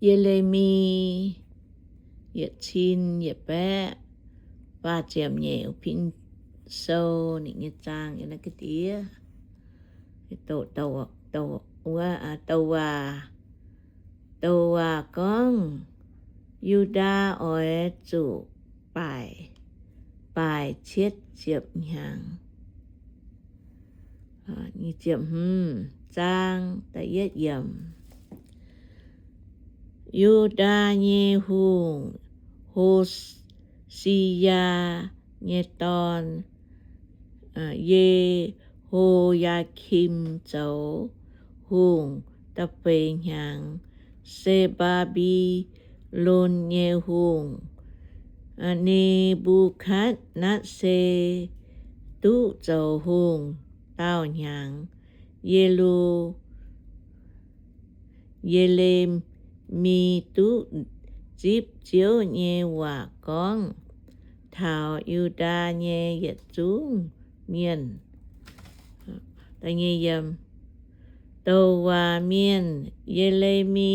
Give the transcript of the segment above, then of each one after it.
Ye^le^mi yietc cin yietc baeqv faah ziepc nyeic, pin sou ninh nyei zaang yiem naaiv ga'ndiev. Douc, douc, douc waac, douc waac gorngv Yu^ndaa oix zuqc baaic, baaic cietv ziepc hnyangx. Zaang da'yietv yiemc. Yu^ndaa nyei hungh, Ho^si^yaa nyei dorn, Ye^ho^yaa^kim, zoux hungh da'feix hnyangx. Se^mbaa^mbi ^lon nyei hungh, Ne^mbu^katv^netv^saa, duqv zoux hungh daauh hnyangx. Ye^lu, Ye^le^mi duqv zipv Ziouv nyei waac gorngv taux Yu^ndaa nyei yietc zungv mienh. Douc waac mienh, Ye^le^mi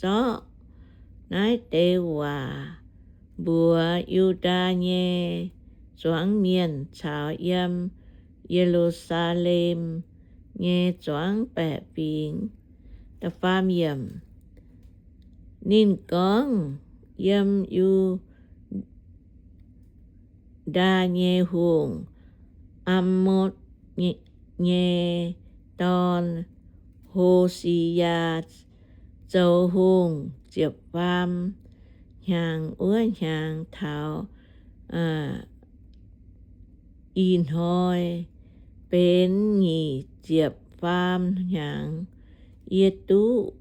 zorqv naaiv deix waac mbuox Yu^ndaa nyei zuangx mienh caux yiem Ye^lu^saa^lem nyei zuangx baeqc fingx. Ninh gorngv, Yiem Yu^ndaa nyei hungh, Aa^motv nyei dorn, Ho^si^yaa, zoux hungh ziepc faam hnyangx wuov hnyangx taux ih hnoi benx nyic ziepc faam hnyangx. Yie duqv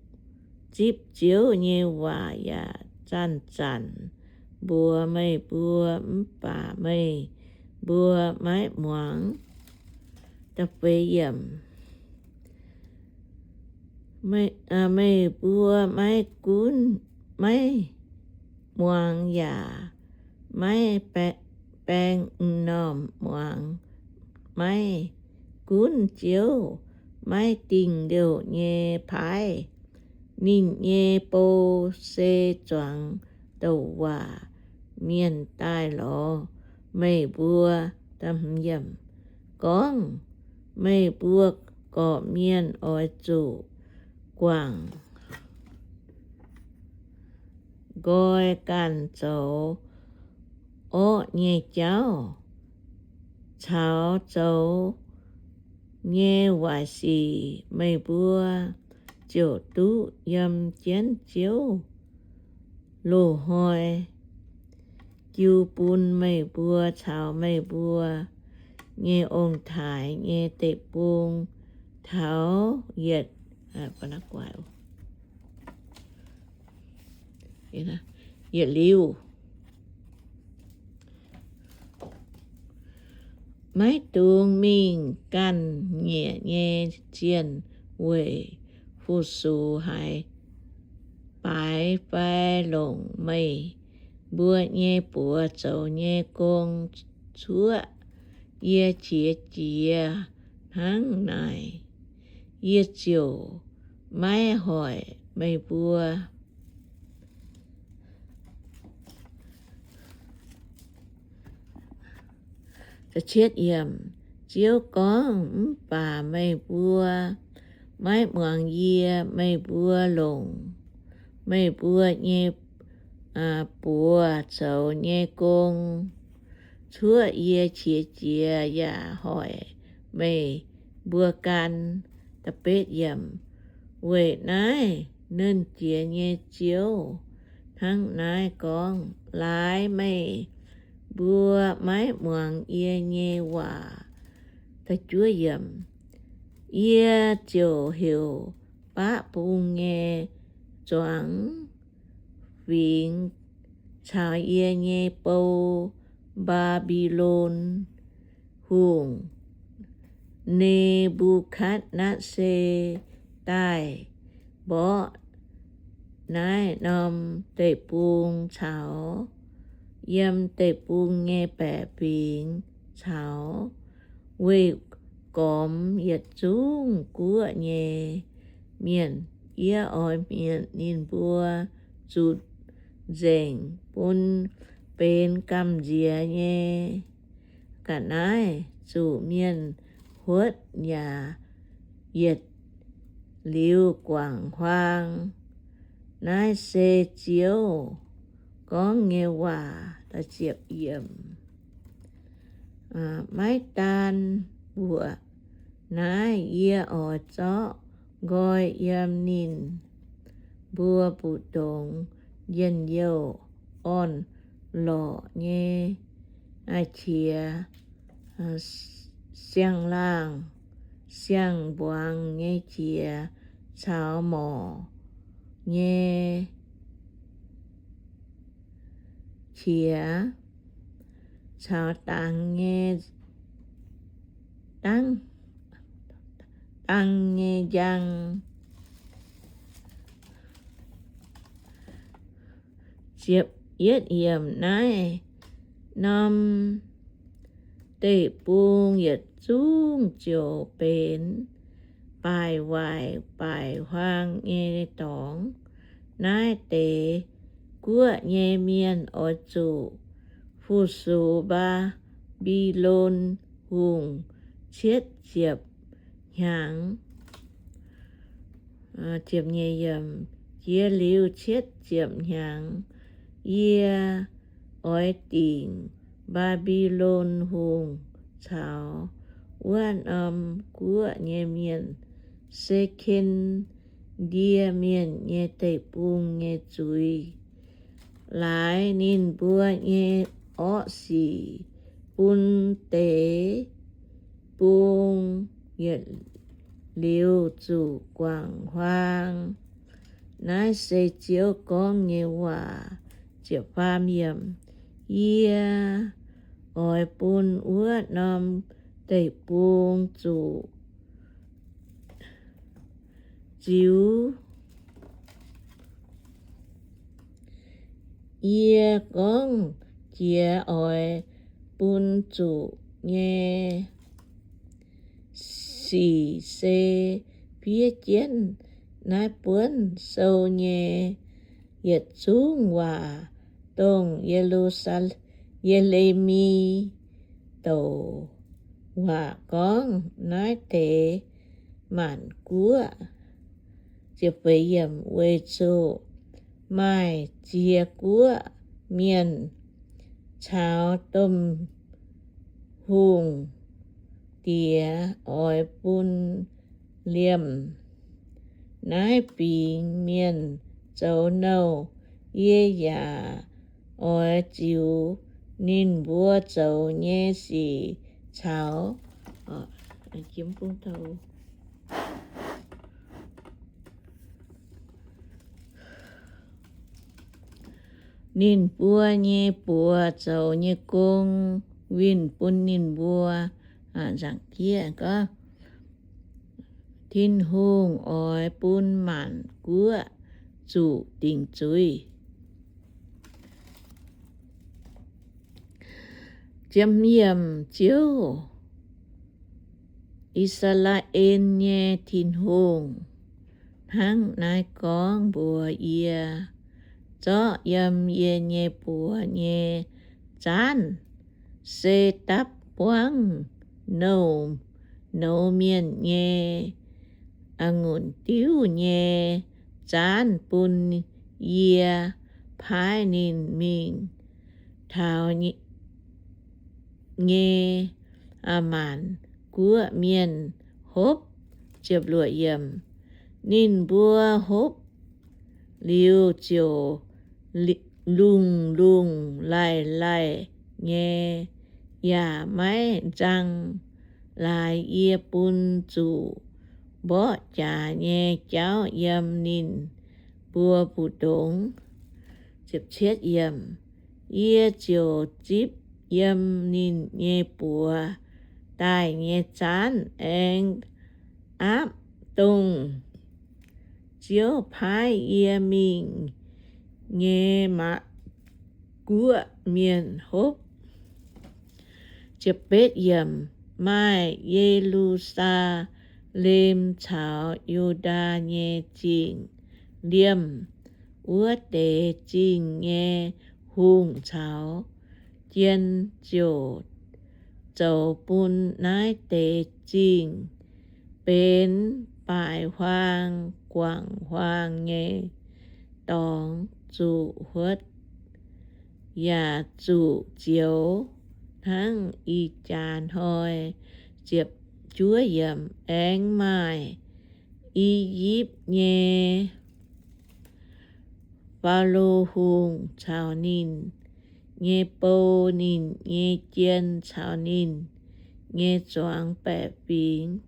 zipv Ziouv nyei waac yaac zanc-zanc mbuox meih mbuo, mv baac meih mbuo maiv muangx. Meih mbuo maiv gunv, maiv muangx yaac maiv baeng m'normh muangx, maiv gunv Ziouv maiv dingh liouh nyei paaiv. Ninh nyei bou se zuangx douc waac mienh daaih lorz meih mbuo gorngv, Meih mbuo gorqv-mienh oix zuqc guangc nqoi ganh zoux orqv nyei jauv caux zoux nyei waaic sic. Meih mbuo ziouc duqv yiem jienv Ziouv loz-hnoi jiu bun meih mbuo caux meih mbuo nyei ong-taaix nyei deic-bung taux yietc, yietc liuz. Maiv dungx mingh ganh nyieqc nyei zienh weic fu-sux haaix baaix fai longc meih mbuo nyei buoz zoux nyei gong cuoqv yie qiex jiez hnangv naaic, yie ziouc maiv hoic meih mbuo. Ziouv gorngv, Mv baac meih mbuo maiv muangx yie. Meih mbuo longc meih mbuo nyei buoz zoux nyei gong cuoqv yie qiex jiez yaac hoic meih mbuo gan. Weic naaiv Nernh Jiex nyei Ziouv hnangv naaiv gorngv, Laaix meih mbuo maiv muangx yie nyei waac, yie ziouc heuc baqv bung nyei zuangx fingx caux yie nyei bou, Mbaa^mbi^lon Hungh, Ne^mbu^katv^netv^saa, daaih mborqv naaiv norm deic-bung caux yiem deic-bung nyei baeqc fingx caux weih gormx yietc zungv guoqv nyei mienh. Yie oix mietc ninh mbuo zuqc nzengc bun benx gamh nziex nyei ga'naaiv zuqc mienh huotv yaac yietc liuz guangc huaang. Naaiv se Ziouv gorngv nyei waac. Maiv daan mbuoqc naaiv, yie oix zorqv nqoi yiem ninh mbuo mbu'ndongx njien-youh orn-lorqc nyei qiex siang-laangh, siang-mbuangz nyei qiex caux morc nyei qiex caux dangx nyei, dangx nyei njang. Naaiv norm deic-bung yietc zungv ziouc benx baaic waaic baaic huaang nyei dorngx. Naaiv deix guoqv nyei mienh oix zuqc fu-sux Mbaa^mbi^lon Hungh cietv ziepc hnyangx. Jiex liuz cietv ziepc hnyangx, yie oix dingc Mbaa^mbi^lon Hungh caux wuov norm guoqv nyei mienh, Se^ken^ndie Mienh, nyei deic-bung nyei zuiz, laaix ninh mbuo nyei orqv sic bun deic-bung yietc liuz zuqc guangc huaang. Naaiv se Ziouv gorngv nyei waac. Yie oix bun wuov norm deic-bung zuqc ziux. Yie gorngv jiex oix bun zuqc nyei sic se fiev jienv naaiv buonv sou nyei yietc zungv waac, dongh Ye^lu^saa, Ye^le^mi douc waac gorngv naaiv deix maanc guoqv. Weic zuqc maaih ziex guoqv mienh caux domh hungh diex oix bun liemh naaiv bingx mienh zoux nouh. Yie yaac oix ziux ninh mbuo zoux nyei sic caux ninh mbuo nyei buoz zoux nyei gong winh bun ninh mbuo. Nzaangc jieqv gorngv, Tin-Hungh oix bun maanc guoqv zuqc dingc zuiz. Ziouv, I^saa^laa^en nyei Tin-Hungh, hnangv naaiv gorngv mbuox yie, Zorqv yiem yie nyei buoz nyei zaanv se dapv buangv nouh, nouz mienh nyei a'ngunc diuv nyei zaanv bun yie paaiv ninh mingh taux nyei maanc guoqv mienh hopv. Ninh mbuo hopv liuz ziouc lungh lungh laih laih nyei, yaac maiv nzang laaix yie bun zuqc mborqv jaax nyei jauv yiem ninh mbuo mbu'ndongx. Yie ziouc zipv yiem ninh nyei buoz daaih nyei zaanv aengx aapv dongh Ziouv paaiv yie mingh nyei maanc guoqv mienh hopv. Maaih Ye^lu^saa^lem caux Yu^ndaa nyei zingh liemh wuov deix zingh nyei hungh caux jien ziouc zoux bun naaiv deix zingh benx baaic huaang guangc huaang nyei dorngx zuqc huotv, yaac zuqc zioux hnangv ih jaax hnoi. Ziepc juov yiemc. Aengx maaih I^yipv nyei Faalo Hungh caux ninh nyei bou, ninh nyei jien caux ninh nyei zuangx baeqc fingx.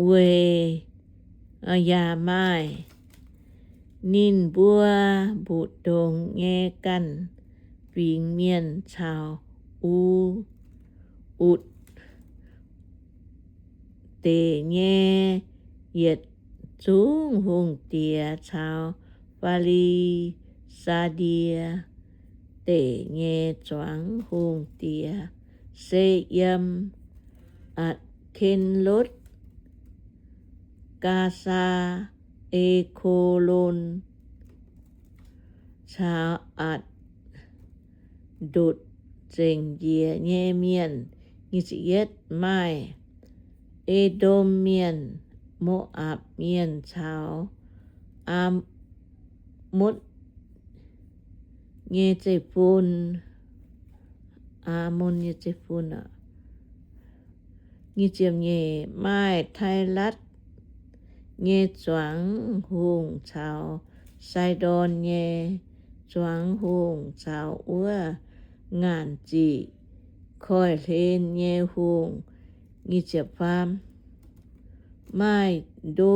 Weic yaac maaih ninh mbuo mbu'ndongx nyei ganh fingx mienh caux U, Utc deic nyei yietc zungv hungh diex caux Fi^li^saa^die Deic nyei zuangx hungh diex se yiem Atc^ken^lotv, Gaasaa, E^ko^lon caux Atc^ndotc zengc njiec nyei mienh. Maaih E^ndom Mienh, Mo^apc Mienh caux Aamotv nyei zeiv-fun, Aamon nyei zeiv-fun. Maaih Tailatv nyei zuangx hungh caux Saidon nyei zuangx hungh caux wuov ngaanc ziqc koiv-hlen nyei hungh. Maaih Ndo,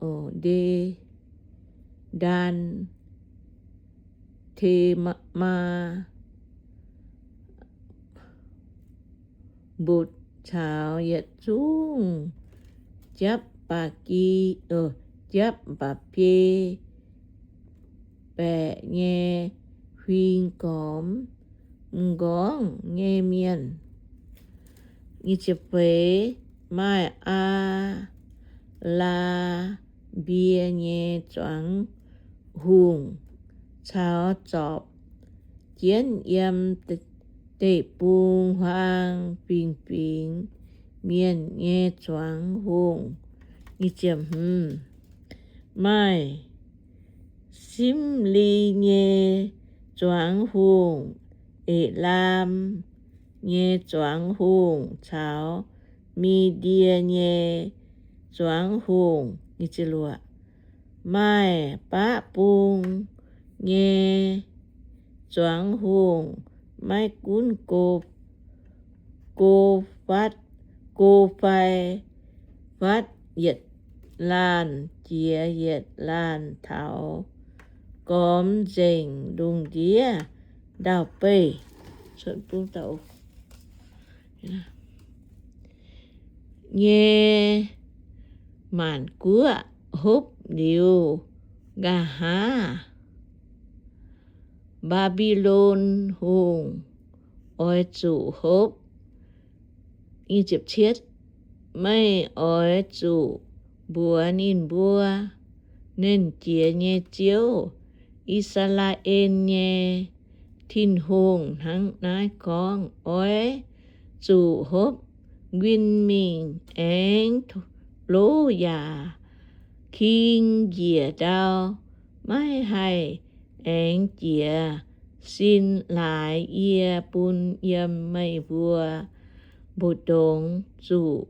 Nde, Ndan, Tema, Mbutc caux yietc zungv japv ba'gi, japv mba'biei baeqc nyei huing gormx m'nqorngv nyei mienh. Maaih Aa^laa^mbie nyei zuangx hungh caux zorpc jienv yiem deic-bung huaang fingx-fingx mienh nyei zuangx hungh. Maaih Simli nyei zuangx hungh, Elaam nyei zuangx hungh caux Mi^ndie nyei zuangx hungh. Maaih baqv bung nyei zuangx hungh, maiv gunv Go, Go^fatv, Go^fai^fatv yietc laanh jiex yietc laanh taux gormx nzengc lungh ndiev ndau-beih nyei maanc guoqv hopv liuz, nqa'haav Mbaa^mbi^lon Hungh oix zuqc hopv. Meih oix zuqc mbuox ninh mbuo, Nernh Jiex nyei Ziouv, I^saa^laa^en nyei Tin-Hungh, hnangv naaiv gorngv, Oix zuqc hopv nquin mingh aengx lov yaac king njiec ndau. Maiv haih aengx jiez sin laaix yie bun yiem meih mbuo mbu'ndongx zuqc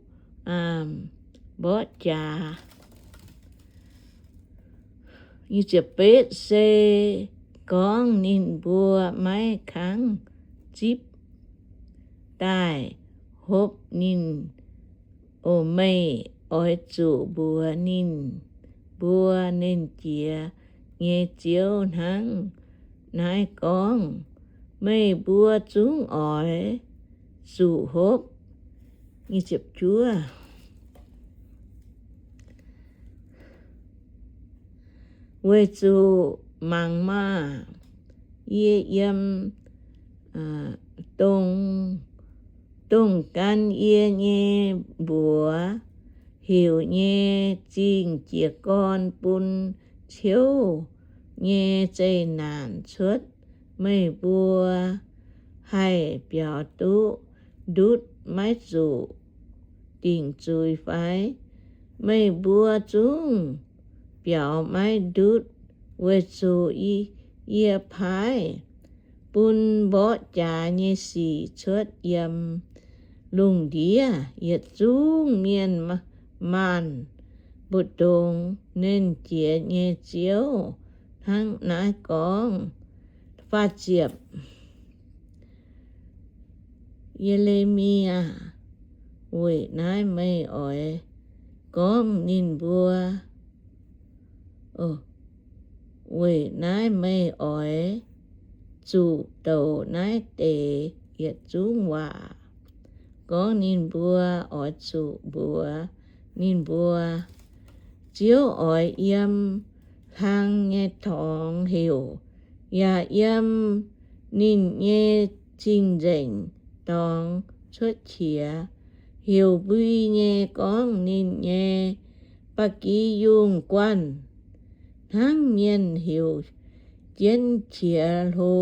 mborqv jaax. Se gorngv ninh mbuo maiv kangv zipv daaih hopv ninh, meih oix zuqc mbuox ninh mbuo, Nernh Jiex nyei Ziouv hnangv naaiv gorngv, Meih mbuo zungv oix zuqc hopv. Weic zuqc mangc maah! Yie yiem dongh gan yie nyei mbuox heuc nyei zingh jiez gorn bun ciouv nyei zeqc naanc cuotv. Meih mbuo haih biaux duqv ndutv maiv zuqc dingc zuiz fai? Meih mbuo zungv biaux maiv ndutv weic zuqc yie paaiv bun mborqv jaax nyei sic cuotv yiem lungh ndiev. Yietc zungv mienh maanc mbu'ndongx Nernh Jiex nyei Ziouv hnangv naaiv gorngv. Ye^le^mi aah! Weic naaiv meih oix gorngv ninh mbuo, weic naaiv meih oix zuqc douc naaiv deix yietc zungv waac gorngv ninh mbuo, oix zuqc mbuox ninh mbuo, Ziouv oix yiem hlang nyei dorngx heuc, yaac yiem ninh nyei cing-nzengc dorngx cuotv qiex, heuc mbui nyei gorngv ninh nyei ba'gi yungh guanh, hnangv mienh heuc jienv qiex hlo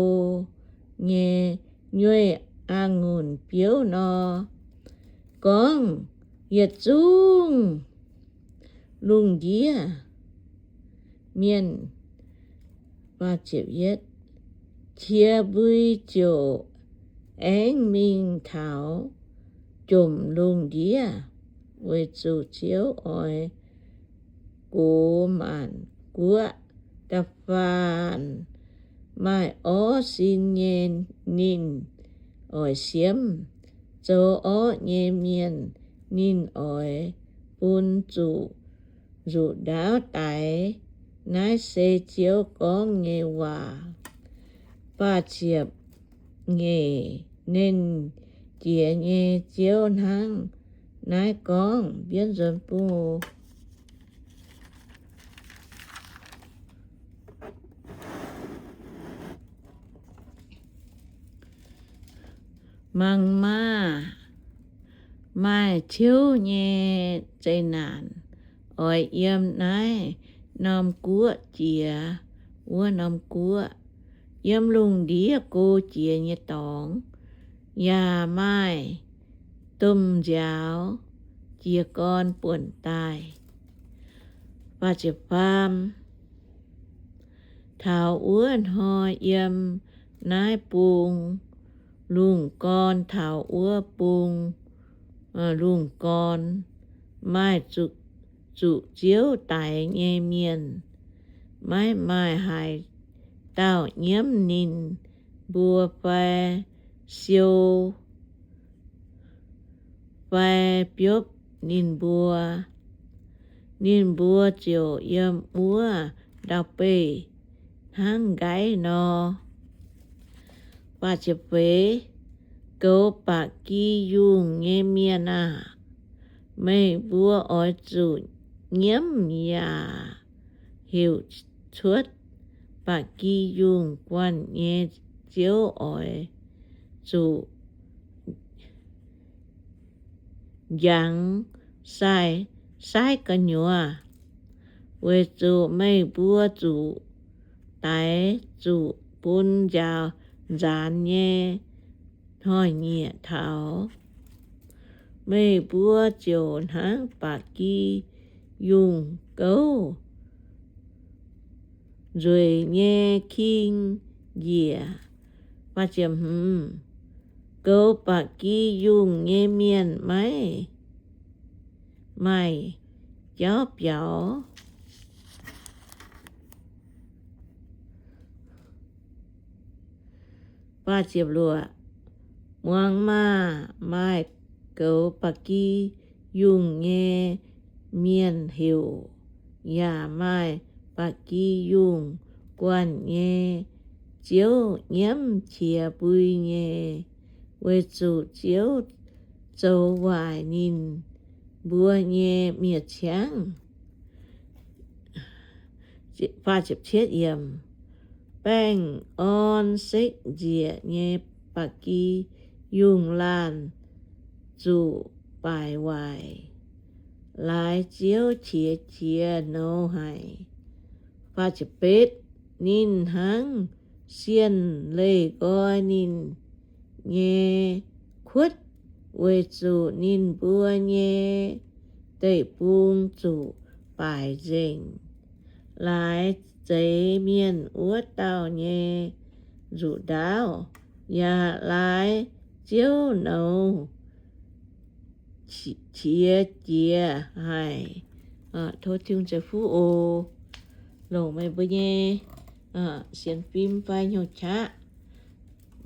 nyei nyueih a'ngunc biouv nor, gorngv, Yietc zungv lungh ndiev mienh, qiex mbui ziouc aengv mingh taux jomc lungh ndiev, weic zuqc Ziouv oix gox maanc guoqv da'faanh maaih orv sin nyei ninh oix siemv, zoux orqv nyei mienh ninh oix bun zuqc nzuqc ndaauv daix. Naaiv se Ziouv gorngv nyei waac. Faah ziepc nyeic. Nernh Jiex nyei Ziouv hnangv naaiv gorngv, mbienv nzuonx bung Mangc maah! Maaih ciouv nyei zeqc naanc oix yiem naaiv norm guoqv jiex wuov norm guoqv, yiem lungh ndiev go jiex nyei dorngx, yaac maaih domh nziaaux jiez gorn buonc daaih. Faam, taux wuov hnoi yiem naaiv bung lungh gorn taux wuov bung lungh gorn, maaih zuqc Ziouv daix nyei mienh, maiv maaih haaix dauh nyiemv ninh mbuo fai siou fai biopv ninh mbuo. Ninh mbuo ziouc yiem wuov ndau-beih hnangv nqaiv nor. Goux ba'gi yungh nyei mienh aah! Meih mbuo oix zuqc nyiemv yaac heuc cuotv ba'gi yungh guanh nyei Ziouv oix zuqc njangx sai, saaiv gu'nyuoz, weic zuqc meih mbuo zuqc daix zuqc bun nzaaux nzaanx nyei hnoi-nyieqc taux. Meih mbuo ziouc hnangv ba'gi yungh gouv nzueic nyei king njiec. Goux ba'gi yungh nyei mienh maiv maaih jauv biaux. Muangx maah! Maaih goux ba'gi yungh nyei mienh heuc, yaac maaih ba'gi yungh guanh nyei Ziouv nyiemv qiex mbui nyei, weic zuqc Ziouv zoux waaic ninh mbuo nyei mi'aqv. Baengh orn sekv nzieqc nyei ba'gi yungh laanh zuqc baaic waaic. laaix Ziouv qiex jiez nouz haic. Faah ziepc betv, ninh hnangv sienh leih nqoi ninh nyei kuotv, weic zuqc ninh mbuo nyei deic-bung zuqc baaic nzengc. Laaix zeix mienh wuov dauh nyei nzuqc ndaauv, yaac laaix Ziouv nouz qiex jiez haic. Tov Tin-Hungh ceix fuqv oc. Longc meih mbuo nyei sienx fim fai hnyouv qaqv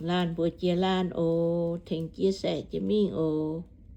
laanh mbuox jiex laanh oc, tengx chia sẻ jienv mingh oc.